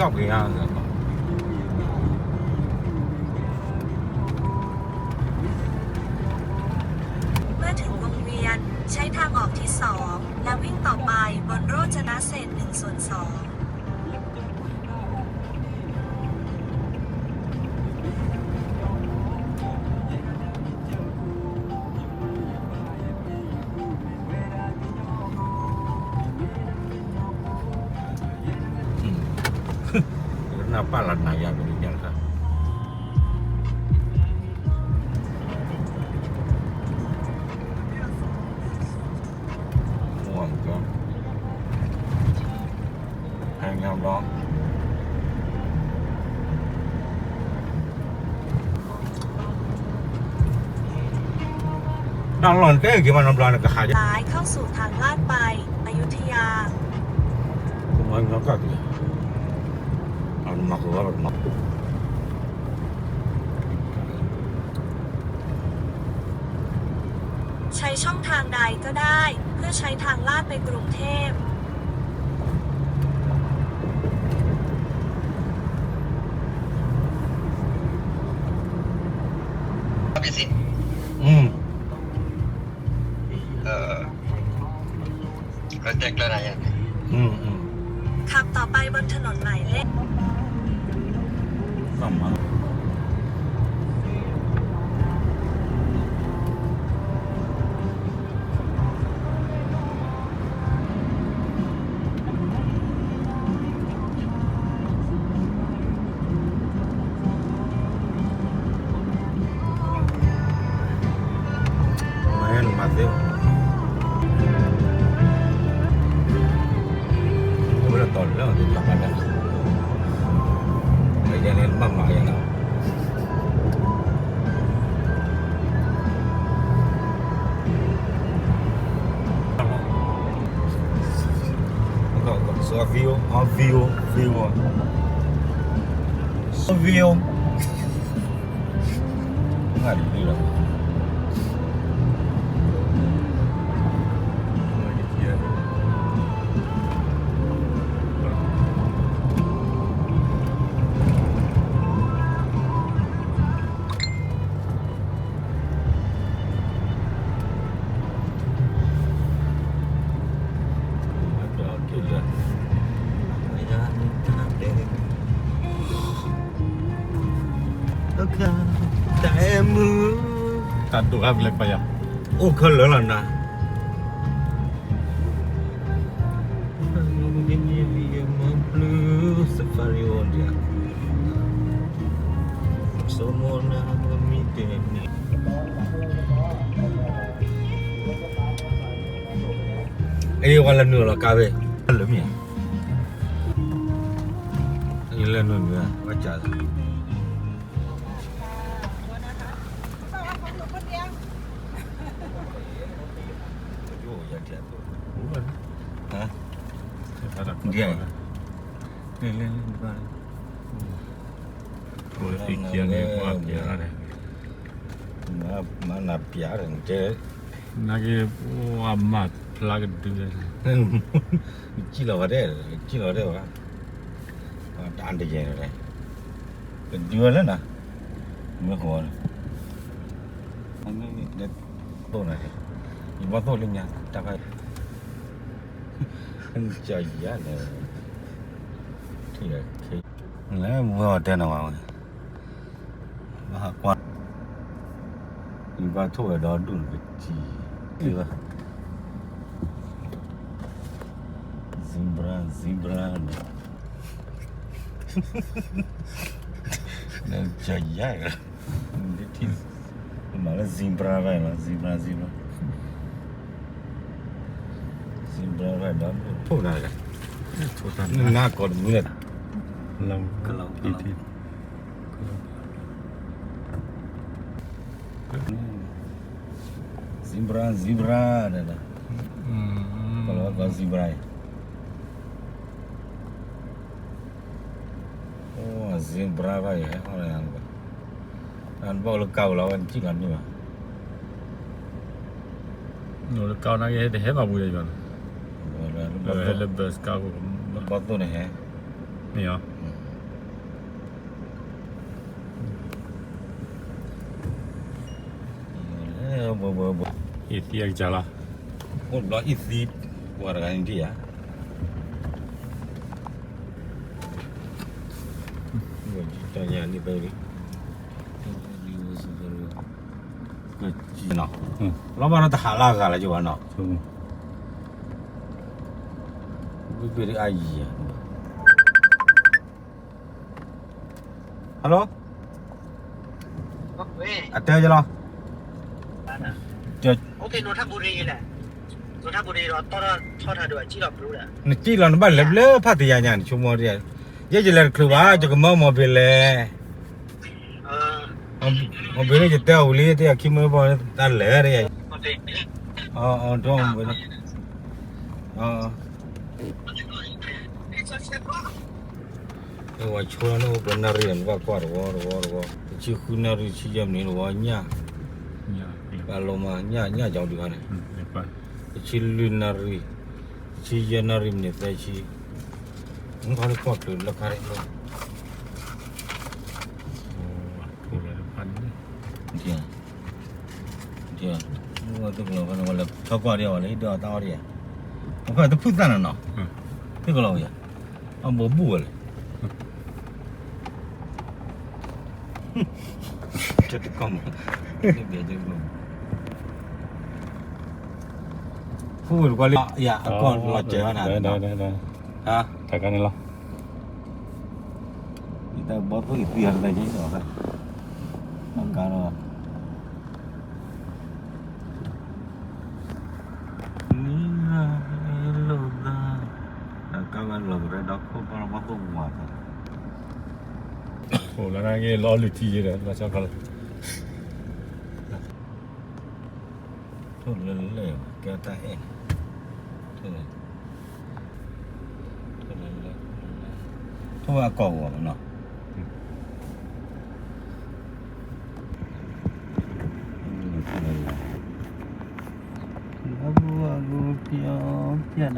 เมื่อถึงวงเวียน ใช้ทางออกที่สอง และวิ่งต่อไปบนโรจนเสนหนึ่งส่วนสอง နၢ်ပၢၢ်လီၤနၤယၤကဒုးညါတခါ တၢ်လီၢ်နတဲက့ၤမးနီတဘျီန့ၣ် ကဟး ซ้ายเข้าสู่ทางลาดไปอยุธยา မၤညီကၣ်က့ၤ အမၤကဝါဘၣ်မၤ ใช้ช่องทางใดก็ได้ เพื่อใช้ทางลาดไปกรุงเทพ อืม เออ แล้วแจ็คแล้วนะยัง อืม อืม ขับต่อไปบนถนนหมายเลข မၤသ့ မၤသ့ ဝဲလၢတီၤလၢ သ့ၣ်ညါဘၣ်လၢ မၤယၤန့ၣ် မၤမၤယၤနီၤ View, on view, view. On view. Ngã đi đi rồi. Taduk ah, black paya. Oh, color lah nah. Blue safari on dia. Semua nak meeting ni. Ê, ဝဲလၢနုာ်လီၤကါဝဲ လၢမ့ၢ်ဧါ ê လၢနုာ်နုာ် ဝဲကၢ်လၢ ယၤ လဲၤလဲၤလဲၤ ဘၣ် မၤနၤပျးဒီး နကဲ ပှၤမၤဖျါကဒု နကံၣ်လီၤဝဲဒၣ် ကံၣ်လီၤဝဲဒၣ်ဘၣ် တၢ်တယဲၢ်ဒီး ကဒုဝဲလၢနၤ မ့ၢ်ဃီ သိၣ်နၤ ယဘၣ်သိၣ်လၢညါ တၢ်ဖး ကယၤလဲၣ် ထံၣ်လဲၣ် လဲၤမုၢ်ဝဲအီၤတဲနၤဝဲ ဘၣ်ဟးကွၢ် ယဘၣ်ထိၣ်ဝဲဒီဒူၣ်နကစံ zebra zebra န့ၣ် နကယၤ မၤလၢ zebra ဘၣ်လီၤ zebra zebra zebra ဘၣ်ဒီဒူၣ် ထိၣ်နၤလဲၣ် နနၤကီၢ်တမုၢ်လဲၣ် zebra zebra ဒီး ကီၢ်လီၤဝဲကီၢ် zebra အံၤ အိၣ် zebra ဘၣ်အံၤ ဟဲအီၣ်လၢယၤလၢၤဘၣ် နဘၣ်အိၣ်လၢကါဝဲလီၤ ဝဲနစံၣ်လီၤန့ၢ်ဘၣ် အိၣ်လၢကါနာ်က့ ဟဲတဟဲဘၣ်ပူၤဒီးယၤလီၤ ဟဲလၢ bus ကါ ဘီၣ်သိၣ်န့ၣ်ဟဲ မ့ၢ်ဧါ အ့ၣ်သံအကစၢ်လီၤ, အိၣ်တဘျီအ့ၣ်သံ, ပှၤတဂၤန့ၣ်ဒ်ဧါ, တၢ်ညါန့ၣ်ပဲ, လီၤဘၣ်ဒီးတဟးလၢအဂၤလၢၤကဘၣ်နီၤ, ဘ့ၣ်အါယံၤ Hello, အတဲကလီၤ, နကံၣ်လီၤနဘၣ်လဲၤဘျၢဖးတယၤညါန့ၣ် ဆိကမိၣ်, ယဲယလဲၤတချုးဘၣ် ယကမၢမီၢ်ဘ့ၣ်လဲၣ်, ယဲယလဲၤတချုးဘၣ် ယတဲအီၤဝံၤလံ တယၤခံမၢဘၣ် တၢ်လဲၤတယၤ, အၢ ဝဲဆိလီၤန့ၣ် အိၣ်ပှဲၤနၣ်ရံၣ် နဘၣ်ကွၢ်တဝီတဝီတဝီ, တဆံဃုနၣ်ရံၣ် တဆံယဲၢ်မံးနံးတဝီညၣ်, ပၢ်လီၤမး ညၣ်ညၣ်ကီဒုးခါန့ၣ်, တဆံလွံၢ်နၣ်ရံၣ်, တဆံယဲၢ်နၣ်ရံၣ် မံးနံးသၢဆံ, မ့ၢ်ခီလၢကွၢ်ချုးလၢခါန့ၣ်လီၤ, အိၣ်လၢတဖၣ်န့ၣ် ဒ်, ဒ်, မ့ၢ်ဝဲသုးကလီၤဖဲန့ၣ် ဝဲလဲၤဆီကွၢ်ဒ်အီၤလၢဟံၣ်ဒၢအီၤတၢ်အီၣ်ဒ်ဧါ, အဖဲတဖုၣ်သၣ်န့ၣ်နီၤ, သုးကလီၤဝဲယါ, အဘိးဘူၣ်ဝဲလဲၣ်, တကီၢ်မး, ဖုၣ်ဝဲတကွၢ်လံ, ယၤအကီၢ်လီၤစဲးဝဲနၤ, တၢ်ကါန့ၣ်လီၤ တၢ်ဘီၣ်သိၣ်အံၤသံအီၤတသ့က့ၤလီၤ, အကါလီၤ, လံလၢလိာ်သး, အကါဝဲလီၤကရၢဒီခိၣ်ဘီၣ်ဘီၣ်သိၣ်ပူၤမး, အိၣ်လၢနဂ့ၢ်လီၤလုၢ်ထံယဲဒီး လီၤဆီခါလီၤ ထိၣ်လၢလၢၢ် ကဲတၢ်အဲၣ်, ထိၣ်လၢလၢၢ်, ထိၣ်လၢလၢၢ်, ထိၣ်ဝဲအကီၢ်ဂီၤမးနီၤ, ထိၣ်လၢလၢၢ်, အဂုၤအဂုၤပျီပျီဒၣ်, ဆ့ၣ်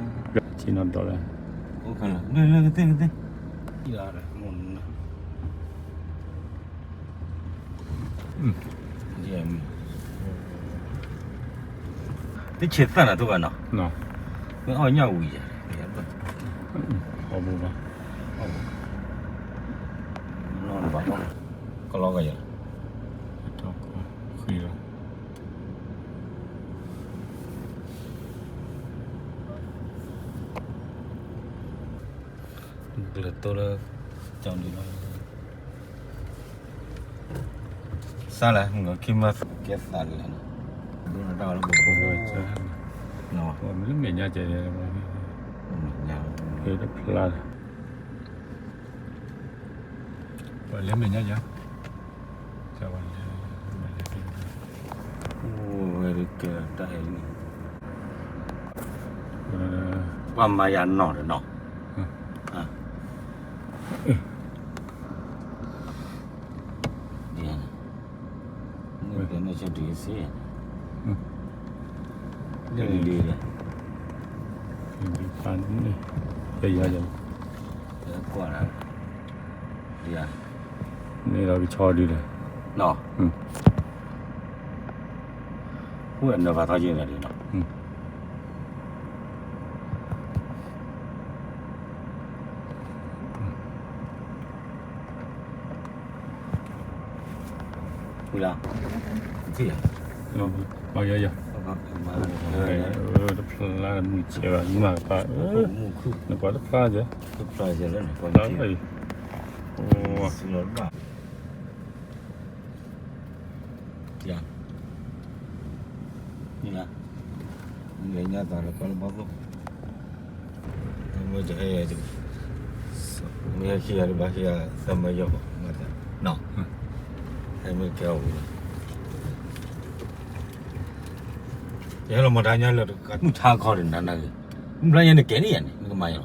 နီၤဒီးလၢ, အိၣ်ခါလၢ လၢလၢကသ့ၣ်ကသ့ၣ်, အံၤလီၤ, တဆံးသၣ်နၤထိၣ်ဘၣ်နီၤ, မ့ၢ်အီၣ်ညၣ်ဝံၤယၤ, အီၣ်ဘၣ်, ကလီကယၤ, ဃံလီၤ ကျၢၤတိလၢ ကၠီဒုလီၤ, စါလၢ မုၢ်ကီၤခံမၢသကဲသးလံ, ဒိၣ်နတၢ်ဝဲလၢဘိဘိ, လၢမဲာ်ညါကဲ, တဖျါလၢ, ပှၤလဲၤမဲာ်ညါယၤ, ဝဲကဲတၢ်အဲၣ်လံ, ပှၤမၤယၤနီၢ်ဒီးနီၢ်, မ့ၢ်ပှၤမ့ၢ်ဆၢဒုးစ့, လၢဒုး, ဒုးဖးန့ၣ်, ယၤယၤ, ကွၢ်လၢ, ဒုးယၤ, န့ၣ်ဒီးကဆီဒုးဒီး, နီၢ်, ဃိအနၢၤဖးထီက့ၤန့ၣ်ဒုးနီၢ်, ဝံၤလီၤ, မၤယၤယၤ, တဖျါမုၢ်ဆဲးဘၣ် မၤကပၤ, နပှၤတဖျါယၤ, တဖျါယၤလၢနပှၤ, အိၣ်, ယၤ, နလဲၤညါသးလၢကီၢ်လၢဘီၣ်သိၣ်, မ့ၢ်ဟဲ, မ့ၢ်ဟဲခံဂၤတဘၣ်ခံဂၤ သၢမၢယီၢ်ဘၣ်, မၤသး, နီၢ်, ဟဲမ့ၢ်ကဲအီၤဝံၤလီၤ, ယဟဲလီၤမၤတၢ်ညါလၢတကး မုၢ်ထါခီဒီးနၤနၤဂ့ၤ, မုၢ်ဖျါညါနကဲန့ၣ်ယၤန့ၣ် နကမၤယၤလီၤ,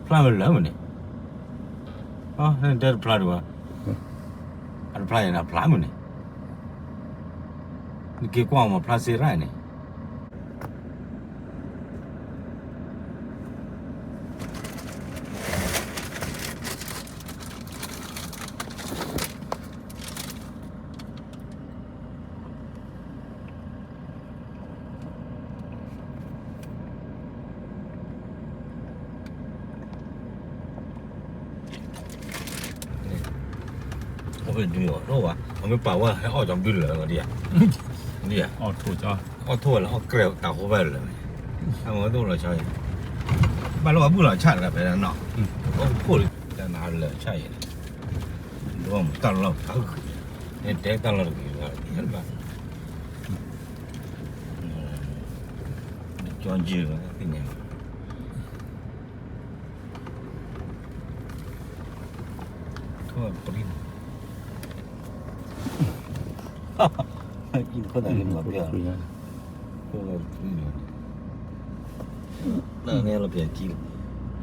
ဖျါမ့ၢ်လၢမုၢ်န့ၣ်, နတဲတဖျါဒံးဘၣ်, အတဖျါယၤန့ၣ် အဖျါမုၢ်န့ၣ်, နက့ၤကွၢ်မး ဖျါစ့ရၣ်န့ၣ် မုၢ် ဒုးအီၣ်တအိၣ်ဘၣ်, အမ့ၢ်ပာ်ဝဲဟဲအီၣ်ကၠီဘုလၢာ်လီၤဒ်ဧါ, ဒ်ဧါ, အီၣ်ထိၣ်ဝဲလၢအီၣ်ကြဲတၢ်ဃိဘၣ်လၢာ်, အဝဲတအိၣ်လီၤဆီအံၤ, ဘၣ်လၢပှၤဘုၣ်လီၤဆၣ်တဂၤဖဲဒၣ်နီၤ, အိၣ်ခိၣ်လၢတၢ်နၤလၢာ်ဆၣ်အံၤ, ဒိၣ်မးတၢ်လီၢ်ဖးဂုာ်, တဲတၢ်လီၢ်တဂ့ၤဘၣ်, ဘၣ် ကၠီကၠ့လီၤသ့ၣ်ညါ, ထိၣ်ပရံၣ်, ခိၣ်သးလၢမၤပျီ, ခိၣ်ပရံၣ်, န့ၣ်လီၤပျီခံ,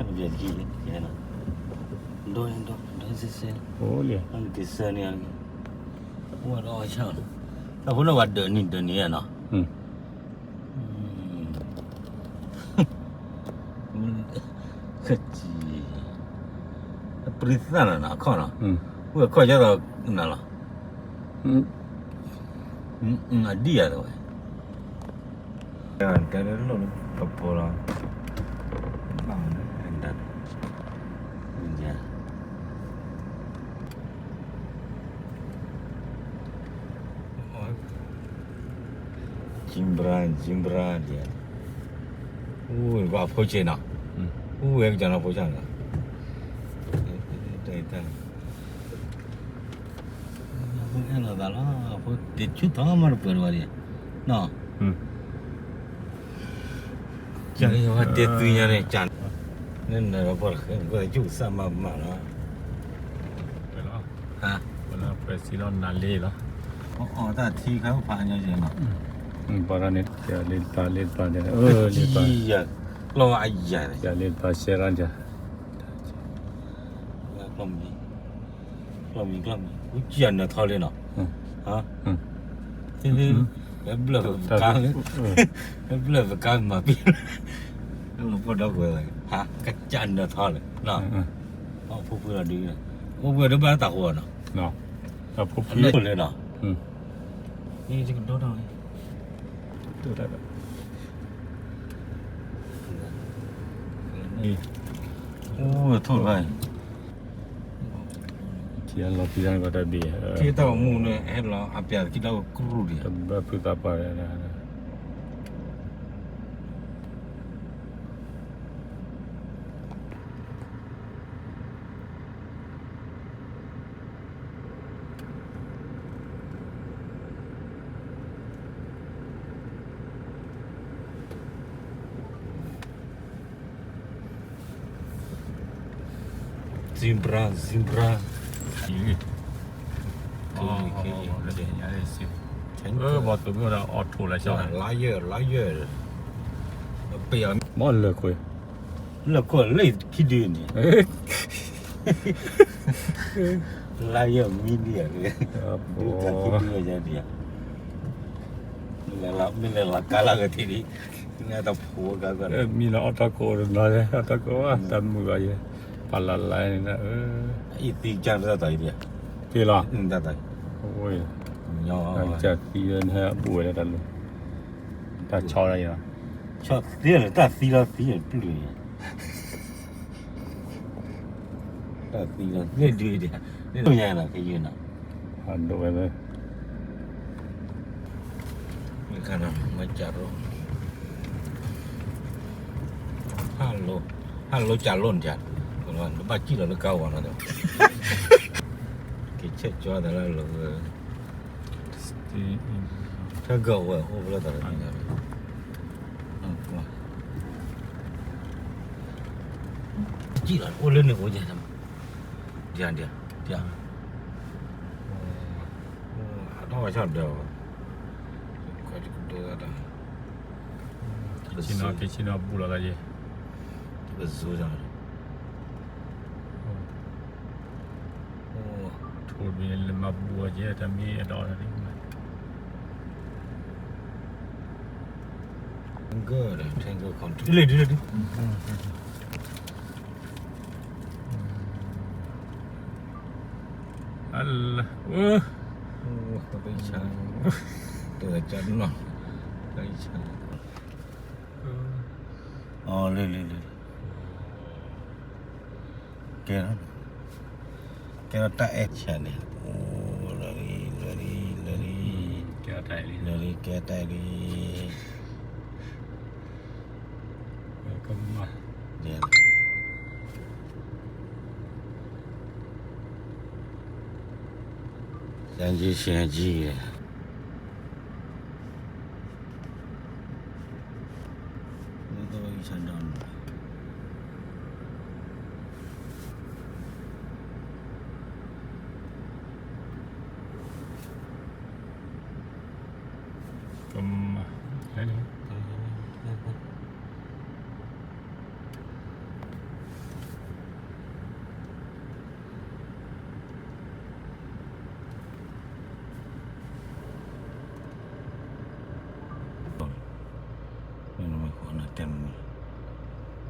လီၤပျီခံ, ဒီး ဒီးစဲစဲ, အိၣ်လံ, ကစၢ်န့ၣ်, အိၣ်ဒီးအီၣ်ဆၣ်, အဃိန့ၣ်ဝဲဒၢးနံၤဒၢးနံၤနီၤ ကစံ, ပရံသၣ်နီၤနီၤ အခီၣ်နီၤ, ဝဲအခီၣ်ယဲသိးနၤလီၤ, အဒံၣ်ယၤတဝဲ, တဲလၢလိၣ်လၢပဖိလီၤ, ဘၣ်မနုၤ Zebra, zebra ဒ်, အိၣ်ဘၣ်ဖိဆ့းနီၤ, အိၣ်ဝဲကစၢ်နီၤဖိဆ့းနီၤ, အဲၣ်လိာ်သးလီၤ, အဖိတဆူၣ်ထီၣ်မးတပှဲၤတဝဲဒၣ်, နီၤ, ကၢ်ယဝဲတဲသုညါန့ၣ် ကၢ်, နနၢၤပှၤတဃဲ နကဆူၣ်ကစၢ်မးမးလီၤ, ဝဲလီၤ, ဝဲလီၤ ပှဲၤစံလီၤနၤလ့လီၤ, အီၣ်တၢ်ထံခါဖးညီယဲနီၤ, ပှၤတၢ်န့ၣ် ကလ့တပၤလ့တပၤန့ၣ်, လ့တပၤ, လီၤအယၤ, ကလ့တပၤရှဲလီၤယၤ, ကျီမံၤ, ကျီမံၤ, ကစၢ်နၢၤထီလံနီၤ, ဟဲဘျၢၣ်ပကါ, ဟဲဘျၢၣ်ပကါမၤပ့ၢ်, လီၤပှီၢ်ဒီကွဲးဝဲ, ကစၢ်နၢၤထီလံ, အဖိဖုလီၤဒုး, အိၣ်ဝဲဒၣ်ဘၣ်တၢ်ဃိနီၤ, အဖိဖုလၢနီၤ, ယကဒိၣ်ထီၣ်, ဒိၣ်ထီၣ်, အိၣ်ထိၣ်တဘၣ်, ထံလီၤပံၤတၢ်န့ၣ်ကီတၢ်ဘ့ၣ်, ထံတၢ်အိၣ်မူန့ၣ် ဟဲလီၤအပျးတကံလီၤကရူၢ်ဒံး, တဘၣ်ဖုသးပှၢ်, စံပြါ, စံပြါ, ဘီၣ်သိးမ့ၢ်ဝဲဒၣ်အီၣ်ထိၣ်လၢ်ဆၢ, လါယဲၢ်, လါယဲၢ်, ပယီၤ, ဘီၣ်လၢၢ်ခိၣ်, လၢၢ်ခိၣ်လၢခံဒုန့ၣ်, လါယဲၢ်မံဒံးဧါ, ဒုတၢ်ခံဒုဝဲညါဒံးဧါ, မ့ၢ်လဲၤလီၤကါလၢဂ့ၤထံးဒံး, မ့ၢ်တဖိကါ, မံလီၤအီၣ်တၢ်ကိးနီၤ, အီၣ်တၢ်ကိးဘၣ်, တၢ်မုာ်ဘၣ်ယဲ, ပာ်လၢ်လၢ်န့ၣ်, အံၤသံကၢ်တၢ်သးအံၤဒံး, သ့လီၤ, တၢ်သံ, ကၢ်သံဝဲန့ၣ် ဟဲအဘူးဝဲဒၣ်တၢ်လၢ, တၢ်ဆီဒၣ်ယဲ, ဆီသ့လၢတၢ်သံလီၤသံပျုၢ်န့ၣ် တၢ်သံလီၤသ့ဒုးဒံး, န့ၣ်ညါနီၤ ကယုၢ်နီၤ, အဒိၣ်ဝဲလၢ, မ့ၢ်ခါနီၤ မ့ၢ်ကၢ်ရိ, ဟါလိကၢ်လိၣ်န့ၣ်, နဘၣ်စံၣ်လီၤလၢကါဝီၤနီၤ, ကဆဲးကၠီသးလၢလီၤ, ထၢကၢၢ်ဝဲအိၣ်ဖျၢၣ်သးလၢ, စံၣ်လီၤအိၣ်လၢန့ၣ်အိၣ်ယၤ, ဒ်, ဒ်, ဒ်, အတၢ်ဝဲဆၣ်ဒၢး, ကဆ့နီၤ ကဆ့နီၤဘူးလီၤသးယဲ, ကဇိ, ထိၣ်ဒ်န့ၣ်လၢမၤဘူးအီၤယဲ တၢ်မ့ၢ်အဒီး, လၢ, အလၢ, တၢ်နီၤ, လၢ, လၢ, ကဲ, ကဲထီၣ်တၢ်အဲၣ်ဆၣ်န့ၣ်, အိၣ် လၢလံ ကဲတၢ်လံ စၢ်ကံ စၢ်ကံ တဲဘီၣ်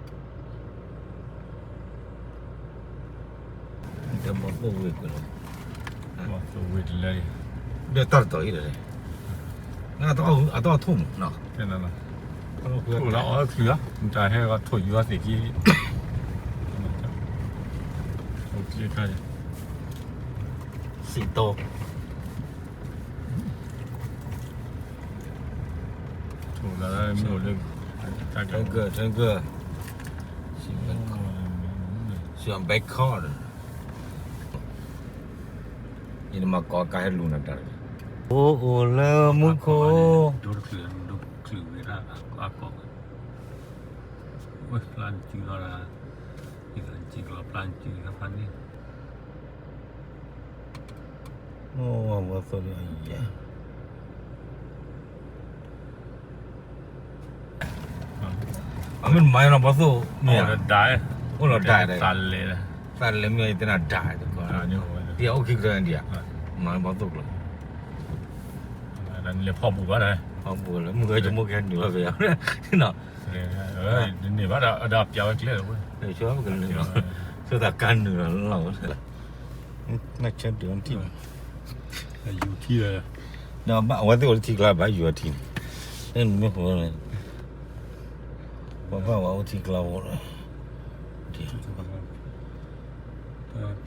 သိၣ်ဝ့ၢ်ကွဲးလီၤ, ဘီၣ်သိၣ်ဝ့ၢ်တလဲၤ, ဒီးတၢ်တတီၤအံၤဒီး, အတၢ်အီၣ်ထိၣ်မးနီၤ, ထိၣ်လၢအီၣ်ချုးလီၤ, တၢ်ဟဲဂီၤထိၣ်ယူၤအီၣ်သ့ၣ်က့, စံးတီ ထိၣ်လၢမ့ၢ်အိၣ်လၢ, ကဲကဲ, စံးဘဲခီ, ယနမၤကီကါဟဲလူၤနၤတၢ်, အိၣ်အိၣ်လၢမူခိၣ်, ဒိတချုး, ဒိချုးဝဲဒၣ်အကီၢ်, ဝဲဖျါနစုလီၤဒၣ်, ယသးနစုလီၤဖျါနစုလီၤဖျါန့ၣ် အိၣ်ဝဲသိၣ်လၢယဲ, အမ့ၢ်မၤလီၤဘီၣ်သိၣ်မ့ၢ်, အိၣ်လီၤဒၣ်, သးလဲၤမ့ၢ်ယတဲနၤဒၣ်, ဒ်အိၣ်ခံကတၢၢ်ဒံးဧါ, မၤလီၤဘီၣ်သိၣ်ကျိၤ, လဲၤဖီၣ်ဘူးဘၣ်, ဖီၣ်ဘူးလၢမုၢ်ဂဲၤကမိၣ်ကဟဲနုာ်လီၤဖဲ, န့ၢ်ဘၣ်ဒီးပျးဝဲကျဲလီၤ, ဆိသးကါနုာ်လီၤလီၤ, နဆၢဒုးထံၣ်, ယူၤထံၣ်လီၤ, ဒီးဘၣ်အဝဲသ့ၣ်အိၣ်လၢထံကျါဘၣ်ယူၤအထံန့ၣ်, မ့ၢ်ဃိန့ၣ်, ပဘၣ်ဝဲအိၣ်ထံကျါဝဲလီၤ, ဝဲသ့ၣ်ကိးသး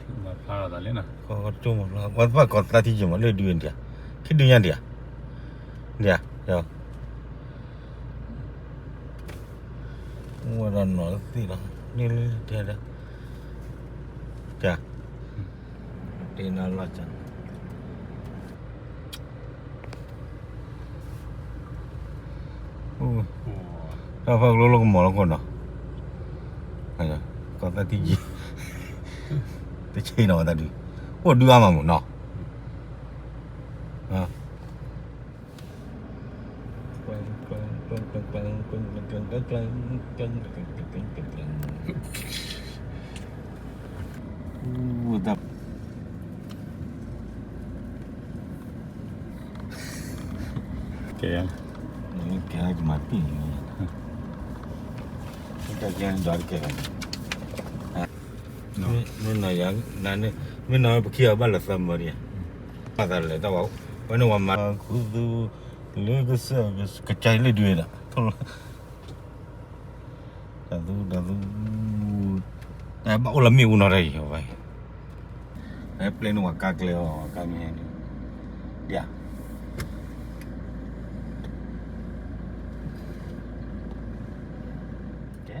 ထံယဲၢ်မးလၢဒုးဒံးဧါ, ခံဒုးညါဒံးဧါ, ဒ်ဧါ, အိၣ်ဝဲဒီးနီၤလၢသ့ၣ်လီၤ, န့ၣ်လၢတဲဒၣ်, တ့နၤလီၤစၢ်, တၢ်ဖးကလိလၢကမီၤလီၤခိၣ်နီၤ, ကိးသးထံယဲၢ်, တဆံးနီၤဝဲတၢ်ဒုး, အိၣ်ဒုးအါမးမ့ၢ်နီၤ ကဲ, ကဲကမၤတံၢ်န့ၣ်, တၢ်ကဲဒွးတကဲလီၤ, မ့ၢ်နီၤ, မ့ၢ်နီၤပခံဂၤဘၣ်လၢသးမၢဒံး, ဘၣ်သးလဲၤတၢ်ဝဲ, ဝဲန့ၣ်ဝဲမၤခူသူ, လၢကစၢၢ်, ကစၢ်လၢဒုးဒၣ်, တၢ်သူ, တၢ်သူ, တၢ်ဘၣ်အိၣ်လၢမ့ၣ်အူနီၤတၢ်အံၤ, ဟဲပျဲန့ၢ်ဝဲကါကျဲအီၤ, ကါမ့ၢ်ဟဲန့ၣ်, ဒ်ဧါ, ကဲ ဒ်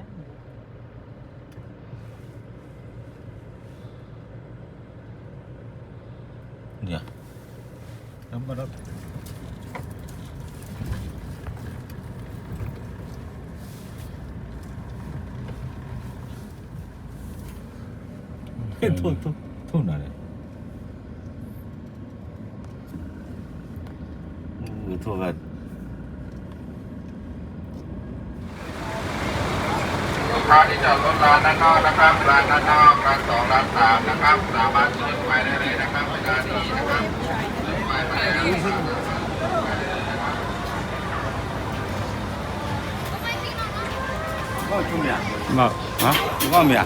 ဧါ, တၢ်ဘၣ်ဒီး ထိၣ်, ထိၣ်နၤလဲၣ်, ထိၣ်ဂၤ ลูกค้าที่จอดรถลานด้านนอกนะครับ ลานด้านนอก ลานสอง ลานสาม นะครับ สามารถขึ้นไปได้เลยนะครับ เวลานี้นะครับ ขึ้นไปได้เลยนะครับ ဘၣ်မ့ၢ်ဧါ,